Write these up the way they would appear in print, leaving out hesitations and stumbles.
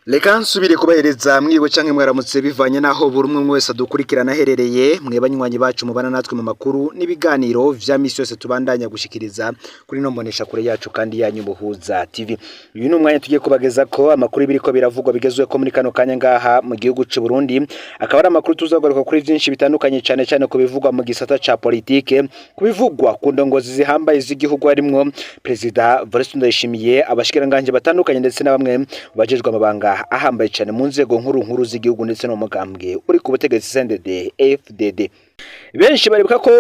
Reka nsubire kubahereza mwiriwe canke mwaramutse, bivanye naho buri umwe wese adukurikirana aherereye. Mwe banywanyi bacu mubana natwe mu makuru n'ibiganiro vya misi yose tubandanya gushikiriza kuri no mbonesha kure yacu kandi yanyu Buhuza TV. Uyu ni umwanya tugiye kubageza ko amakuru biriko biravugwa bigezwe ko muri kano kanya ngaha mu gihugu c'u Burundi. Akaba ari amakuru tuzagaruka kuri vyinshi bitandukanye, cane cane ku bivugwa mu gisata ca politike, ku bivugwa ku ndongozi zihambaye z'igihugu, harimwo Perezida Evariste Ndayishimiye, abashikiranganje batandukanye, ndetse na bamwe bajejwe amabanga ahambaye cyane mu nzego nkuru nkuru z'igihugu, ndetse no mugambwe uri ku butegetsi CNDD FDD. Benshi baribuka ko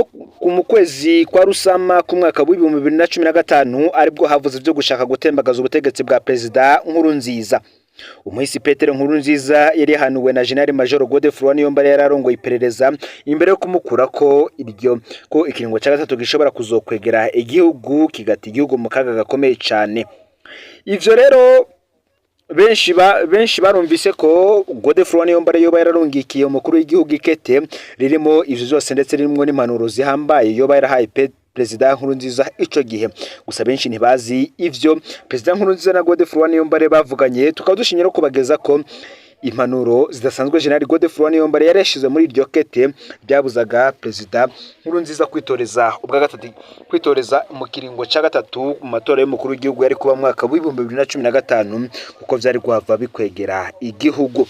mu kwezi kwa Rusama ku mwaka w'2015 aribwo havuze ibyo gushaka gutembagaza ubutegetsi bwa Perezida Nkurunziza. Umuhisi Petero Nkurunziza yari yahanuwe na General Major Godefroid Niyombare yari arongoye iperereza imbere yo kumukura ko iryo ko ikiringo cya gatatu gishobora kuzokwegera igihugu, kigata igihugu mu kaga gakomeye cyane. Ivyo rero benshi barumvise ko Godefroid Niyombare yoba yararungikiye umukuru w'igihugu ikete ririmo ivyo vyose, ndetse ririmo n'impanuro zihambaye yoba yarahaye Perezida Nkurunziza ico gihe. Gusa benshi ntibazi ivyo Perezida Nkurunziza na Godefroid Niyombare bavuganye. Tukaba dushimye no kubageza ko impanuro zidasanzwe General Godefroid Niyombare yari yashize muri iryo kete byabuzaga Perezida Nkurunziza kwitoreza ubwa gatatu, kwitoreza mu kiringo cya gatatu mu matora y'umukuru w'igihugu yari kuba mu mwaka w'2015, kuko vyari guhava bikwegera igihugu.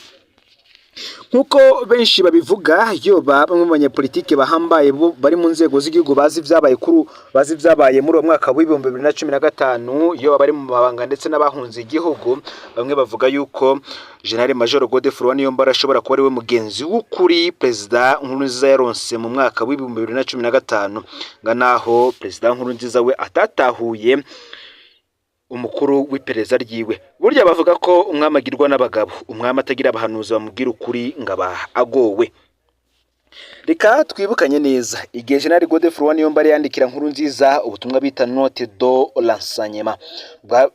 Nk'uko benshi babivuga, yoba bamwe mu banyepolitike bahambaye bari mu nzego z'igihugu bazi ibyabaye kuri bazi ibyabaye muri uwo mwaka w'2015, yoba bari mu mabanga ndetse n'abahunze igihugu, bamwe bavuga yuko General Major Godefroid Niyombare ashobora kuba ari we mugenzi w'ukuri Perezida Nkurunziza yaronse mu mwaka w'2015, nga naho Perezida Nkurunziza we atatahuye umukuru w'iperereza ryiwe. Burya bavuga ko umwami agirwa n'abagabo. Umwami atagira abahanuzi bamubwira ukuri ngo aba agowe. Reka twibukanye neza igihe General Godefroid Niyombare yandikira Nkurunziza ubutumwa bita note de renseignement.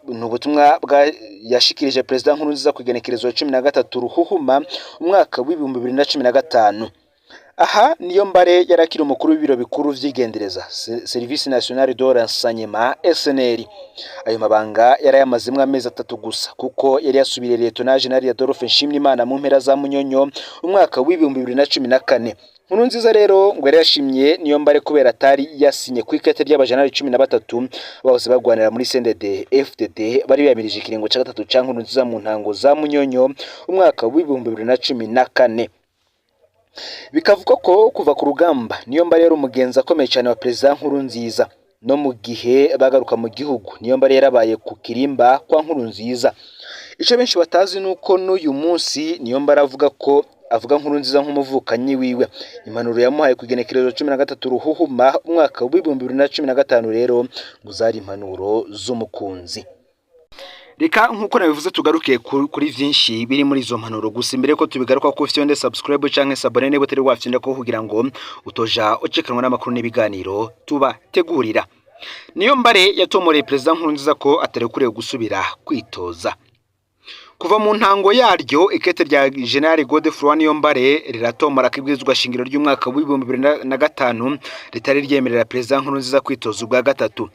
Ni ubutumwa bwa yashikirije Perezida Nkurunziza ku igenekerezo 13 Ruhuhuma umwaka w'2015. Aha Niyombare yarakiri umukuru w'ibiro bikuru vy'igendereza, Service National de Renseignement, SNR. Ayo mabanga yarayamazemwo amezi 3 gusa, kuko yari yasubiriye Lieutenant General Adolphe Nshimirimana mu mpera za Munyonyo umwaka w'2014. Nkurunziza rero ngo yari yashimye Niyombare kubera atari yasinye ku ikete ry'abajenerali 13 bose bagwanira muri CNDD FDD bari biyamirije ikiringo ca gatatu ca Nkurunziza mu ntango za Munyonyo umwaka w'2014. Bikavugwa ko kuva ku rugamba Niyombare yari umugenzi akomeye cyane wa Perezida Nkurunziza. No mu gihe bagaruka mu gihugu, Niyombare yarabaye ku kirimba kwa Nkurunziza. Ico benshi batazi nuko n'uyu munsi Niyombare avuga ko avuga Nkurunziza nk'umuvukanyi wiwe. Impanuro yamuhaye ku igenekerezo 13 Ruhuhuma umwaka w'2015 rero ngo zari impanuro z'umukunzi. Reka nk'uko nabivuze tugaruke kuri vyinshi biri muri izo mpanuro. Gusa imbere ko tubigaruka, ko ufite subscribe canke s'abonner niba utari wafyonda ko, kugira ngo utoja ucikanwa n'amakuru n'ibiganiro tubategurira. Niyombare yatomoreye Perezida Nkurunziza ko atarekuriwe gusubira kwitoza. Kuva mu ntango yaryo, ikete rya General Godefroid Niyombare riratomora ko ibwirizwa shingiro ry'umwaka w'2005 ritari ryemerera Perezida Nkurunziza kwitoza ubwa gatatu.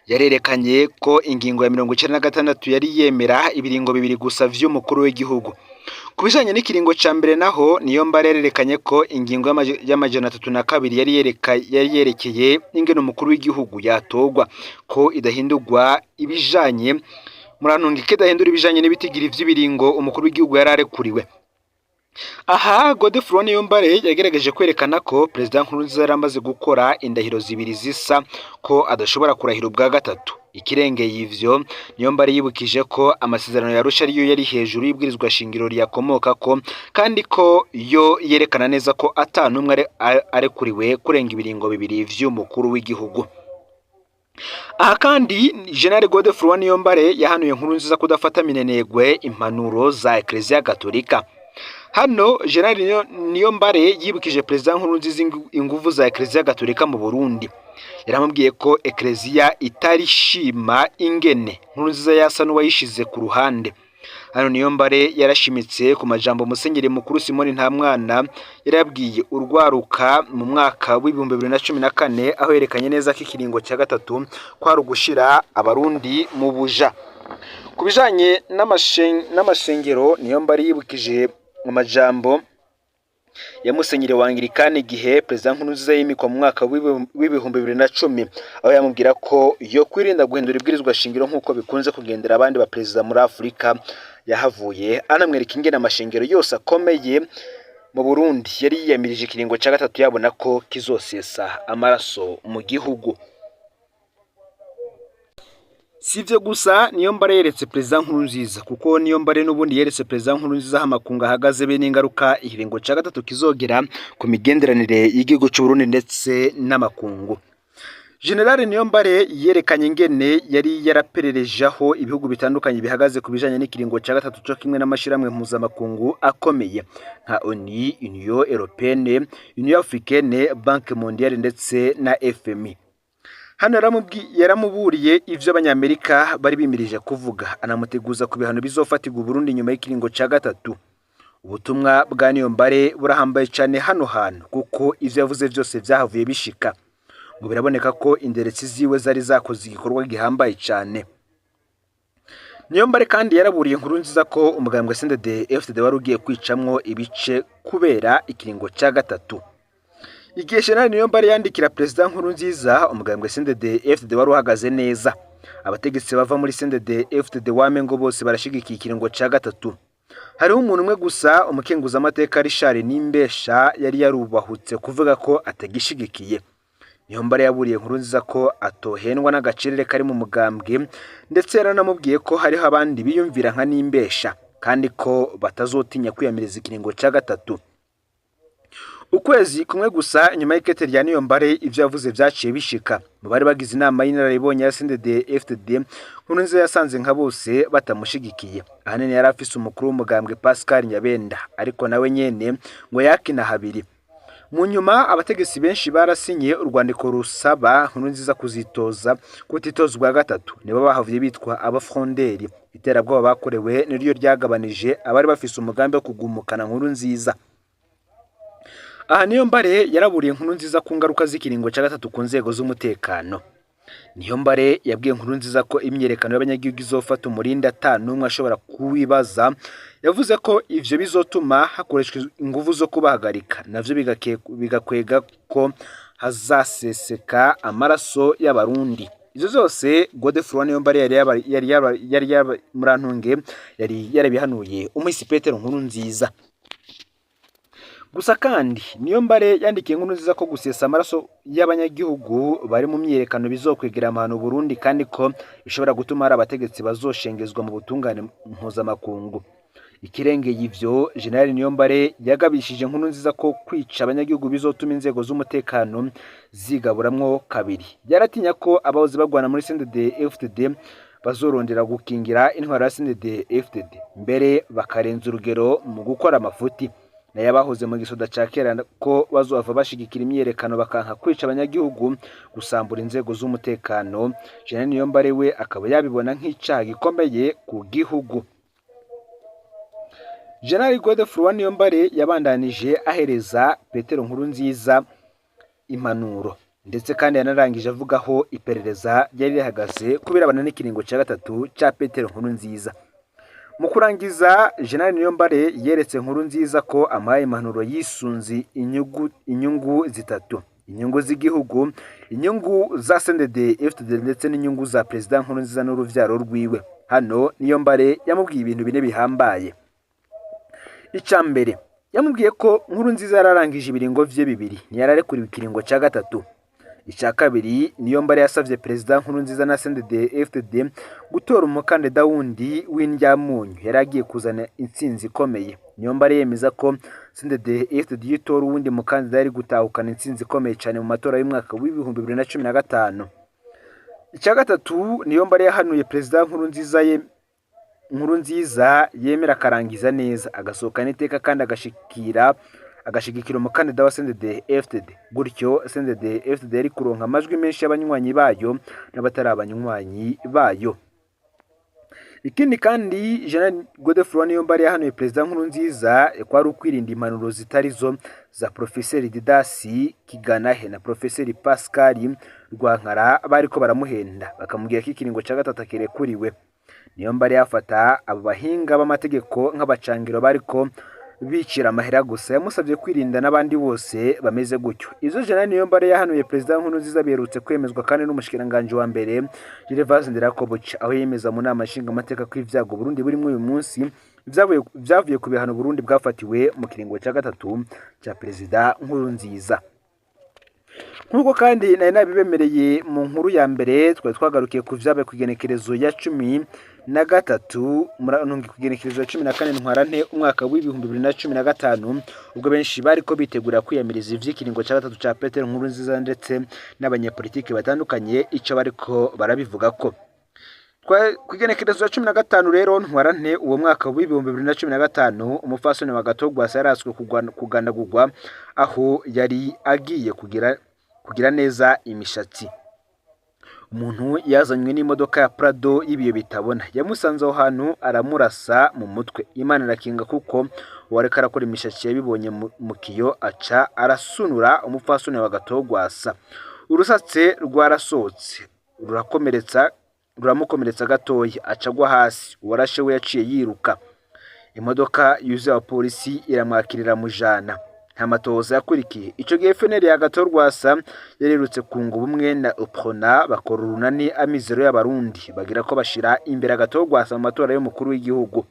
Yarerekanye ko ingingo ya 96 yari yemera ibiringo bibiri gusa vy'umukuru w'igihugu. Ku bijanye n'ikiringo ca mbere naho, Niyombare yarerekanye ko ingingo y'302 yari yerekeye ingene umukuru w'igihugu yatogwa, ko idahindurwa ibijanye, murantunga, ko idahindura ibijanye n'ibitigiri vy'ibiringo umukuru w'igihugu yari arekuriwe. Aha Godefroid Niyombare yagerageje kwerekana ko Perezida Nkurunziza yari amaze gukora indahiro zibiri zisa, ko adashobora kurahira ubwa gatatu. Ikirengeye ivyo, Niyombare yibukije ko amasezerano ya Arusha ariyo yari hejuru y'ibwirizwa shingiro riyakomokako, kandi ko yo yerekana neza ko ata n'umwe arekuriwe kurenga ibiringo bibiri vy'umukuru w'igihugu. Aha kandi General Godefroid Niyombare yahanuye Nkurunziza kudafata minenegwe impanuro za Eklezia Gatolika. Hano General Niyombare yibukije Perezida Nkurunziza inguvu za Eklezia Gatolika mu Burundi. Yaramubwiye ko Eklezia itarishima ingene Nkurunziza yasa n'uwayishize ku ruhande. Hano Niyombare yarashimitse ku majambo Musenyeri Mukuru Simoni Ntamwana yarabwiye urwaruka mu mwaka w'2014, aho yerekanye neza ko ikiringo cya gatatu kwari ugushira Abarundi mu buja. Ku bijanye n'amashengero, Niyombare yibukije amajambo ya Musenyeri wa Anglikani igihe Perezida Nkurunziza yimikwa mu mwaka w'2010, aho yamubwira ko yo kwirinda guhindura ibwirizwa shingiro nk'uko bikunze kugendera abandi baperezida muri Afurika. Yahavuye anamwereka ingene amashengero yose akomeye mu Burundi yari yiyamirije ikiringo ca gatatu, yabona ko kizosesa amaraso mu gihugu. Si ivyo gusa Niyombare yeretse Perezida Nkurunziza, kuko Niyombare n'ubundi yeretse Perezida Nkurunziza aho amakungu ahagaze be n'ingaruka ikiringo ca gatatu kizogera ku migenderanire y'igihugu c'Uburundi ndetse n'amakungu. General Niyombare yerekanye ingene yari yaraperereje aho ibihugu bitandukanye bihagaze ku bijanye n'ikiringo ca gatatu, co kimwe n'amashirahamwe mpuzamakungu akomeye nka ONU, Union Européenne, Union Africaine, Banque Mondiale ndetse na FMI. Hano yaramuburiye ivyo Abanyamerika bari bimirije kuvuga, anamuteguza ku bihano bizofatirwa Uburundi nyuma y'ikiringo ca gatatu. Ubutumwa bwa Niyombare burahambaye cane hano hantu, kuko ivyo yavuze vyose vyahavuye bishika. Ngo biraboneka ko inderetsi ziwe zari zakoze igikorwa gihambaye cane. Niyombare kandi yaraburiye Nkurunziza ko umugambwe CNDD FDD wari ugiye kwicamwo ibice kubera ikiringo ca gatatu. Igihe General Niyombare yandikira Perezida Nkurunziza, umugambwe CNDD FDD wari uhagaze neza. Abategetsi bava muri CNDD FDD wame ngo bose barashigikiye ikiringo ca gatatu. Hariho umuntu umwe gusa, umukenguzamateka Richard Nimbesha, yari yarubahutse kuvuga ko atagishigikiye. Niyombare yaburiye Nkurunziza ko atohendwa n'agacerere kari mu mugambwe, ndetse yaranamubwiye ko hariho abandi biyumvira nka Nimbesha kandi ko batazotinya kwiyamiriza ikiringo ca gatatu. Ukwezi kumwe gusa inyuma y'ikete rya Niyombare, ivyo yavuze vyaciye bishika. Mu bari bagize inama y'inararibonye ya CNDD FDD, Nkurunziza yasanze nka bose batamushigikiye. Ahanini yari afise umukuru w'umugambwe Pascal Nyabenda, ariko nawe nyene ngo yakina habiri. Mu nyuma abategetsi benshi barasinye urwandiko rusaba Nkurunziza kuzitoza kutitoza ubwa gatatu, nibo bahavuye bitwa abafronderi. Iterabwoba bakorewe niryo ryagabanije abari bafise umugambi wo kugumukana Nkurunziza. Aha Niyombare yaraburiye Nkurunziza ku ngaruka z'ikiringo ca gatatu ku nzego z'umutekano. Niyombare yabwiye Nkurunziza ko imyiyerekano y'abanyagihugu izofata umurindi ata n'umwe ashobora kuwibaza. Yavuze ko ivyo bizotuma hakoreshwa inguvu zo kubahagarika, navyo bigakwega ko hazaseseka amaraso y'Abarundi. Ivyo vyose Godefroid Niyombare yari Murantunge yari yarabihanuye umuhisi Petero Nkurunziza. Gusa kandi Niyombare yandikiye Nkurunziza ko gusesa amaraso y'abanyagihugu bari mu myiyerekano bizokwegera amahano Burundi, kandi ko bishobora gutuma hari abategetsi bazoshengezwa mu butungane mpuzamakungu. Ikirengeye ivyo, General Niyombare yagabishije Nkurunziza ko kwica abanyagihugu bizotuma inzego z'umutekano zigaburamwo kabiri. Yaratinya ko abahoze bagwana muri CNDD FDD bazorondera gukingira intwaro ya CNDD FDD, mbere bakarenza urugero mu gukora amafuti, nayo abahoze mu gisoda ca kera ko bazohava bashigikira imyiyerekano bakanka kwica abanyagihugu, gusambura inzego z'umutekano. General Niyombare we akaba yabibona nk'icaha gikomeye ku gihugu. General Godefroid Niyombare yabandanije ahereza Petero Nkurunziza impanuro, ndetse kandi yanarangije avuga aho iperereza ryari rihagaze kubirabana n'ikiringo ca gatatu ca Petero Nkurunziza. Mu kurangiza, General Niyombare yeretse Nkurunziza ko amuhaye impanuro yisunze inyungu zitatu: inyungu z'igihugu, inyungu za CNDD FDD ndetse n'inyungu za Perezida Nkurunziza n'uruvyaro rwiwe. Hano Niyombare yamubwiye ibintu bine bihambaye. Ica mbere, yamubwiye ko Nkurunziza yararangije ibiringo vye bibiri, ntiyararekuriwe ikiringo ca gatatu. Ica kabiri, Niyombare yasavye Perezida Nkurunziza na CNDD FDD gutora umukandida wundi w'indyamunyu yari agiye kuzana intsinzi ikomeye. Niyombare yemeza ko CNDD FDD iyo itora uwundi mukandida yari gutahukana intsinzi ikomeye cane mu matora y'umwaka w'2015. Icya gatatu, Niyombare yahanuye Perezida Nkurunziza ye Nkurunziza yemera akarangiza neza, agasohokana iteka kandi agashigikira umukandida wa CNDD FDD. Gutyo CNDD FDD yari kuronka amajwi menshi y'abanywanyi bayo n'abatari abanywanyi bayo. Ikindi kandi, General Godefroid Niyombare yahanuye Perezida Nkurunziza ko ari ukwirinda impanuro zitari zo za Profeseri Didasi Kiganahe na Profeseri Pascal Rwankara bariko baramuhenda, bakamubwira ko ikiringo ca gatatu akirekuriwe. Niyombare yafata abo bahinga b'amategeko nk'abacangiro bariko bicira amahera gusa. Yamusabye kwirinda n'abandi bose bameze gutyo. Ivyo General Niyombare yahanuye Perezida Nkurunziza biherutse kwemezwa kandi n'umushikiranganji wa mbere Gervais Ndirakobuca, aho yemeza mu nama nshingamateka ko ivyago Burundi burimwo uyu munsi vyavuye ku bihano Burundi bwafatiwe mu kiringo ca gatatu ca Perezida Nkurunziza. Nk'uko kandi nari nabibemereye mu nkuru ya mbere, twari twagarukiye ku vyabaye kw'igenekerezo ya 13, murantunga, kw'igenekerezo ya 14 Ntwarante umwaka w'2015, ubwo benshi bariko bitegura kwiyamiriza ivy'ikiringo ca gatatu ca Petero Nkurunziza, ndetse n'abanyepolitike batandukanye ico bariko barabivugako. Kw'igenekerezo ya 15 rero Ntwarante uwo mwaka w'2015, umupfasoni wa Gatogwasa yaraswe kugandagurwa aho yari agiye kugira neza imishatsi. Umuntu yazanywe n'imodoka ya Prado y'ibiyo bitabona yamusanze aho hantu aramurasa mu mutwe. Imana irakinga, kuko uwariko arakora imishatsi yabibonye mu kiyo, aca arasunura umupfasoni wa Gatogwasa. Urusatse rwarasohotse rurakomeretsa, ruramukomeretsa gatoya, aca agwa hasi. Uwarashe we yaciye yiruka. Imodoka yuzuye abapolisi iramwakirira mujana. Nta matohoza yakurikiye. Ico gihe FNL ya Agathon yarirutse kunga ubumwe na UPRONA, bakora urunani Amizero y'Abarundi, bagira ko bashira imbere Agathon Rwasa mu matora y'umukuru w'igihugu.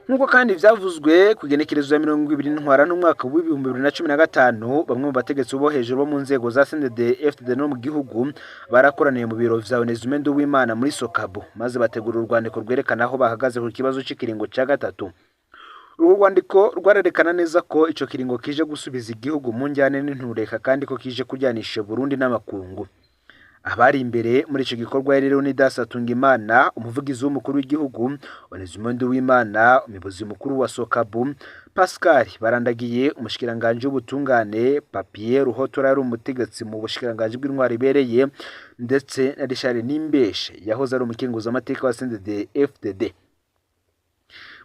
Nk'uko kandi vyavuzwe, ku igenekerezo ya 20 Ntwarante umwaka w'2015, bamwe mu bategetsi bo hejuru bo mu nzego za CNDD FDD no mu gihugu barakoraniye mu biro vya Onesme Nduwimana muri Sokabu, maze bategura urwandiko rwerekana aho bahagaze ku kibazo c'ikiringo ca gatatu. Urwo rwandiko rwarerekana neza ko ico kiringo kije gusubiza igihugu mu njyane n'intureka, kandi ko kije kuryanisha Burundi n'amakungu. Abari imbere muri ico gikorwa yari Leonidas Hatungimana, umuvugizi w'umukuru w'igihugu, Onesme Nduwimana, umuyobozi mukuru wa Sokabu, Pascal Barandagiye, umushikiranganji w'ubutungane, Papier Ruhotora yari umutegetsi mu bushikiranganji bw'intwaro ibereye, ndetse na Richard Nimbeshe yahoze ari umukenguzamateka wa CNDD FDD.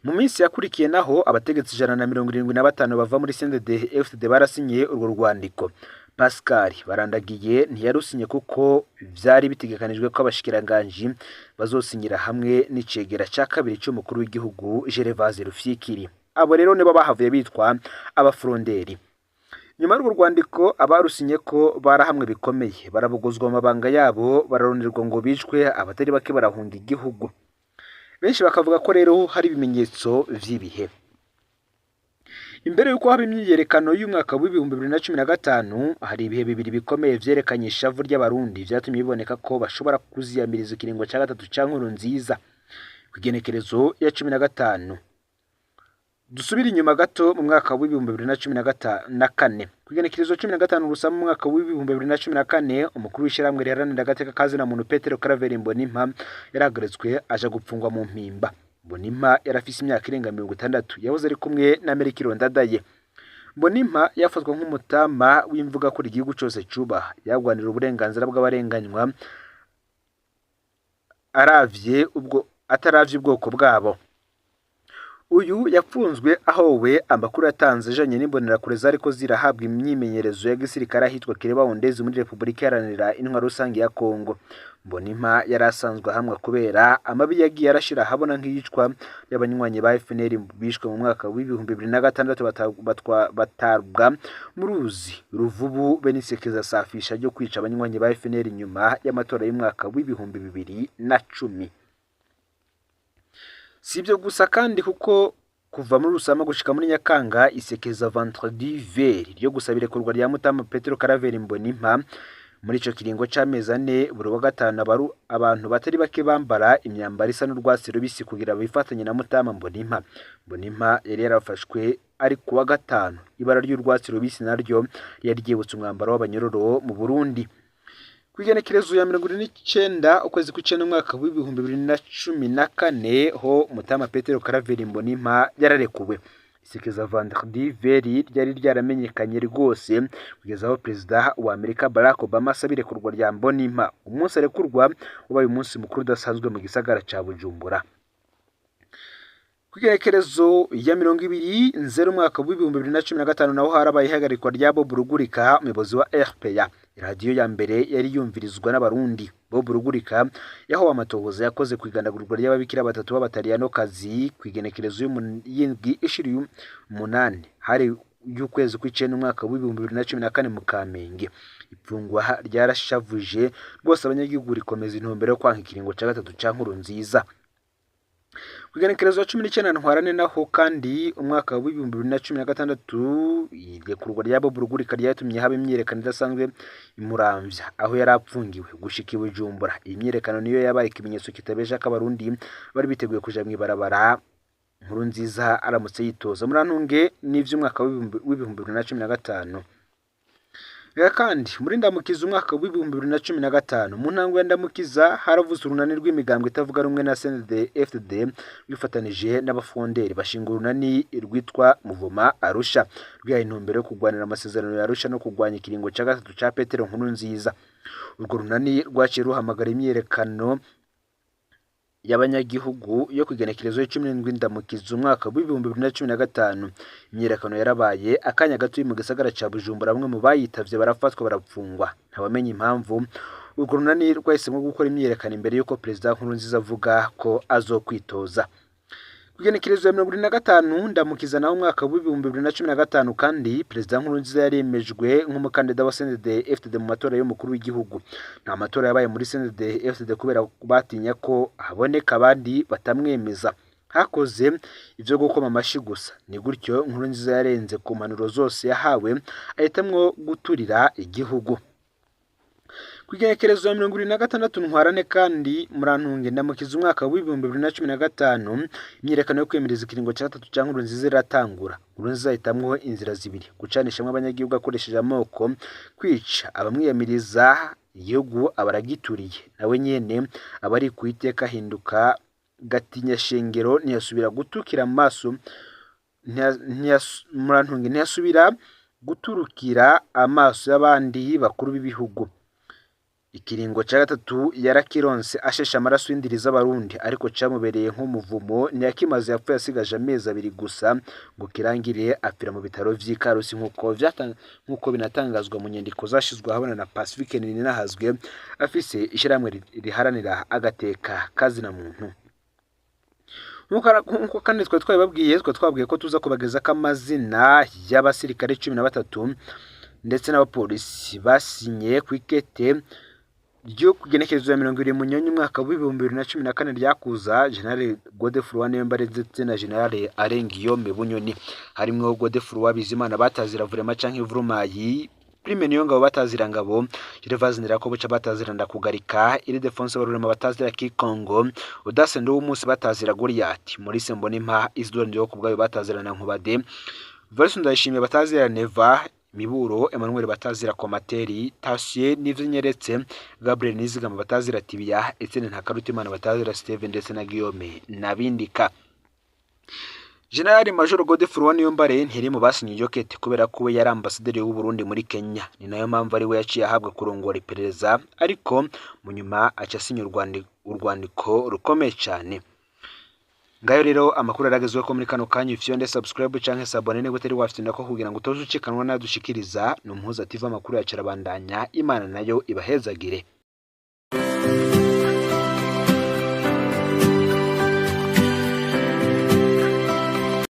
Mu minsi yakurikiye naho, abategetsi 175 bava muri CNDD FDD barasinyiye urwo rwandiko. Pascal Barandagiye ntiyarusinye, kuko vyari bitegekanijwe ko abashikiranganji bazosinyira hamwe n'icegera ca kabiri c'umukuru w'igihugu Gervase Rufyikiri. Abo rero nibo bahavuye bitwa abafuronderi. Nyuma y'urwo rwandiko, abarusinye ko barahamwe bikomeye, barabuguzwa mu mabanga yabo, bararonderwa ngo bicwe, abatari bake barahunga igihugu. Benshi bakavuga ko rero hari ibimenyetso vy'ibihe. Imbere y'uko haba imyiyerekano y'umwaka w'2015, hari ibihe bibiri bikomeye vyerekanye ishavu ry'Abarundi vyatumye biboneka ko bashobora kuziyamiriza ikiringo ca gatatu ca Nkurunziza. Kw'igenekerezo ya 15, dusubire inyuma gato mu mwaka w'2014, kw'igenekerezo 15 Rusama mu mwaka w'2014, umukuru w'ishyirahamwe riharanira agateka ka zina muntu Petero Claver Mbonimpa yarahagaritswe aja gupfungwa mu Mpimba. Mbonimpa yarafise imyaka irenga 60, yahoze ari kumwe na Melchior Ndadaye. Mbonimpa yafatwa nk'umutama w'imvuga ko igihugu cose cubaha, yagwanira uburenganzira bw'abarenganywa aravye ubwo ataravye ubwoko bwabo. Uyu yapfunzwe ahowe amakuru yatanze ajanye n'imbonerakure zariko zirahabwa imyimenyerezo ya gisirikare ahitwa Kireba muri Repubulika Iharanira Intwaro Rusange ya Kongo. Mbonimpa yari asanzwe ahamwa kubera amabi yagiye arashira ahabona, nk'iyicwa y'abanywanyi ba FNL bishwe mu mwaka w'2006 batabwa mu ruzi Ruvubu, be n'isekeza safisha ryo kwica abanywanyi ba FNL nyuma y'amatora y'umwaka w'2010. Si ibyo gusa kandi, kuko kuva muri Rusama gushika muri Nyakanga, isekeza Vendredi Vert ryo gusaba irekurwa rya Mutama Petero Claver Mbonimpa, muri ico kiringo c'amezi 4, buri wa gatanu abantu batari bake bambara imyambaro isa n'urwatsi rubisi kugira bifatanye na Mutama Mbonimpa. Mbonimpa yari yarafashwe ari ku wa gatanu. Ibara ry'urwatsi rubisi naryo ryari ryibutsa umwambaro w'abanyororo mu Burundi. Kw'igenekerezo ya 49 ukwezi kw'icenda umwaka w'2014 ho Mutama Petero Claver Mbonimpa yararekuwe. Isekeza Vendredi Vert ryari ryaramenyekanye rwose kugeza aho Perezida wa Amerika Barack Obama asaba irekurwa rya Mbonimpa. Umunsi arekurwa wabaye umunsi mukuru udasanzwe mu gisagara ca Bujumbura. Kw'igenekerezo ya 20 Nzero umwaka w'2015 naho harabaye ihagarikwa rya Bob Rugurika, umuyobozi wa RPA. Radiyo ya mbere yari yumvirizwa n'Abarundi. Bob Rugurika yahowe amatohoza yakoze ku igandagurwa ry'ababikira batatu b'abataliyanokazi ku igenekerezo y'indwi ishiri umunani hari y'ukwezi kw'icenda umwaka w'2014 mu Kamenge. Ipfungwa ryarashavuje rwose abanyagihugu, rikomeza intumbero yo kwanka ikiringo ca gatatu ca Nkurunziza. Ku igenekerezo ya 19 Ntwarante naho kandi umwaka w'2016, irekurwa rya Bob Rugurika ryatumye haba imyiyerekano idasanzwe i Muramvya aho yari apfungiwe gushika i Bujumbura. Iyi myiyerekano niyo yabaye ikimenyetso kitabesha ko Abarundi bari biteguye kuja mw'ibarabara Nkurunziza aramutse yitoza. Murantunge n'ivy'umwaka w'2015. Reka kandi muri Ndamukiza umwaka w'2015, mu ntango ya Ndamukiza haravutse urunani rw'imigambwe itavuga rumwe na CNDD-FDD rwifatanije n'abafonderi bashinga urunani rwitwa Muvoma Arusha, rwihaye intumbero yo kurwanira amasezerano ya Arusha no kurwanya ikiringo ca gatatu ca Petero Nkurunziza. Urwo runani rwaciye ruhamagara imyiyerekano y'abanyagihugu yo kw'igenekerezo 17 Ndamukiza umwaka w'2015. Imyiyerekano yarabaye akanya gato mu gisagara ca Bujumbura, bamwe mu bayitavye barafatwa barapfungwa, ntawamenya impamvu. Urwo runani rwahisemwo gukora imyiyerekano imbere y'uko Perezida Nkurunziza avuga ko azokwitoza. Kw'igenekerezo ya 25 Ndamukiza naho umwaka w'2015 kandi, Perezida Nkurunziza yaremejwe nk'umukandida wa CNDD-FDD mu matora y'umukuru w'igihugu. Nta matora yabaye muri CNDD-FDD kubera batinya ko haboneka abandi batamwemeza. Hakoze ivyo gukoma amashi gusa. Ni gutyo Nkurunziza yarenze ku mpanuro zose yahawe, ahitamwo guturira igihugu. Ku igenekerezo ya 26 Ntwarante kandi, murantunge, Ndamukiza umwaka w'2015, imyiyerekano yo kwiyamiriza ikiringo ca gatatu ca Nkurunziza iratangura. Nkurunziza ahitamwo inzira zibiri: gucanishamwo abanyagihugu akoresheje amoko, kwica abamwiyamiriza. Igihugu aba aragituriye, nawe nyene aba ari ku iteka, ahinduka gatinyashengero, ntiyasubira gutukira amaso, murantunge, ntiyasubira guturukira amaso y'abandi bakuru b'ibihugu. Ikiringo ca gatatu yarakironse asheshe amaraso y'indiri z'Abarundi, ariko camubereye nk'umuvumo, ntiyakimaze. Yapfuye asigaje amezi 2 gusa ngo kirangire, apfira mu bitaro vy'i Karusi, nk'uko binatangazwa mu nyandiko zashizwe ahabona na Pacifique Nininahazwe, afise ishirahamwe riharanira agateka kazina muntu. Nk'uko kandi twari twabibabwiye, twari twabwiye ko tuza kubagezako amazina y'abasirikare 13 ndetse n'abapolisi basinye kw'ikete ryo kugenekerezo ya 20 Munyonyo umwaka w'2014 ryakuza General Godefroid Niyombare ndetse na General Alain Guillaume Bunyoni, harimwo Godefroid Bizimana batazira Vurema canke Vurumayi, Prime Niyongabo batazira Ngabo, Gervais Ndirakobuca batazira Ndakugarika, Ildefonse Barurema batazira Kikongo, Audace Nduwumunsi batazira Goliath, Maurice Mbonimpa, Isidore Ndihokubwayo batazira na Nkubade, Valens Ndayishimiye batazira Neva, Miburo Emmanuel batazira Komateri, Tassier Nivyonyeretse, Gabriel Nizigama batazira Tibiya, Etienne Ntakarutimana batazira Steven ndetse na Guillaume Nabindika. General Major Godefroid Niyombare ntiyari mu basinye iryo kete kubera ko we yari ambasaderi w'u Burundi muri Kenya, ni nayo mpamvu ari we yaciye ahabwa kurongora iperereza, ariko mu nyuma aca asinya urwandiko rukomeye cyane. Ngayo rero amakuru aragezweho ko muri kano kanya. Ufyonde subscribe canke s'abonner niba utari wafite ko kugira ngo utoze ucikanwa nadushikiriza. Ni Umuhuza TV, amakuru yacu arabandanya. Imana nayo ibahezagire.